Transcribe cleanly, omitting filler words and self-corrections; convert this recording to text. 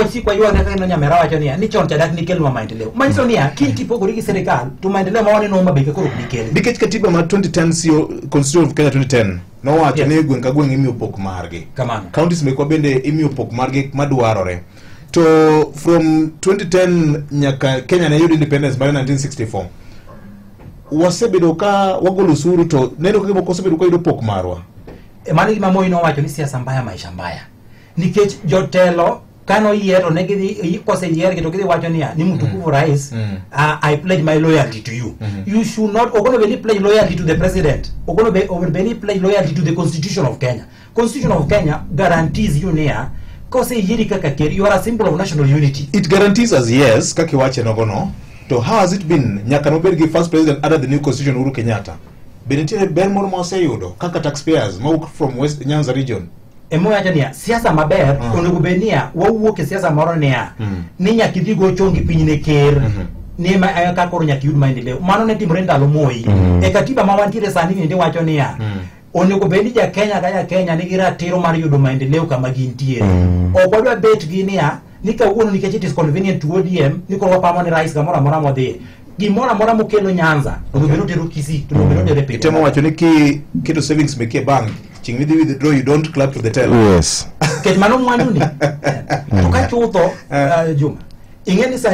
Wasik waywagre kaka ineno Nyamera wacho niya ni chon cha dak nikelnwa maendeleo. Manyiso niya kinti pogori gi sirikal to maendeleo ma waneno Homa Bay ka koro ok nikel. Nikech katiba mar 2010 CO Constitution of Kenya 2010 nowacho ni gweng' ka gweng' imiyo pok margi. Kamano. Counties mekwa bende imiyo pok margi madwarore. To from 2010 nyaka Kenya ne yud independence mar 1964 wasebedo ka wagolo osuru to neno ka gima ok wasebedo ka wayudo pok marwa. E, mano gima Moi nowacho ni siasa mbaya maisha mbaya. Nikech jotelo kanoyier to ne gidhi koseyiergi to gidhi wacho niya ni mtukufu rais I pledge my loyalty to you. You should not ok onego bed ni pledge loyalty to the president. Ok onego bed ni pledge loyalty to the constitution of Kenya. Constitution of Kenya guarantees you niya koseyieri kaka ker you are a symbol of national unity. It guarantees us yes kaka iwache nogono to how has it been nyaka nobed gi first president under the new constitution Uhuru Kenyatta be nitiere ber moro ma waseyudo kaka taxpayers mawuok from West Nyanza region? Emowacho niya siasa maber onego bed niya wawuok e siasa moro niya ni nyaka idhi go chongi piny ne ker ni ma ka koro nyaka iyud maendeleo. Mano ne timore ndalo Moi. E katiba ma wantiere sani ni wacho niya onego bed ni ja Kenya ka ja Kenya nigi ratiro mar yudo maendeleo kama gintiere. Ok wadwa bet gi niya ni kawuono nikech it is convenient to ODM ni koro wapamo ne rais kamoro amora modhiye. Gimoro amora mokelo Nyanza onego bed ni otero Kisii to onego bed ni otero e pinje Itemo wacho ni kiketo savings meki e bank chieng' midhi withdraw you don't clap to the teller. Yes. Nikech mano mwandu ni. To ka chutho Juma ing'e ni sani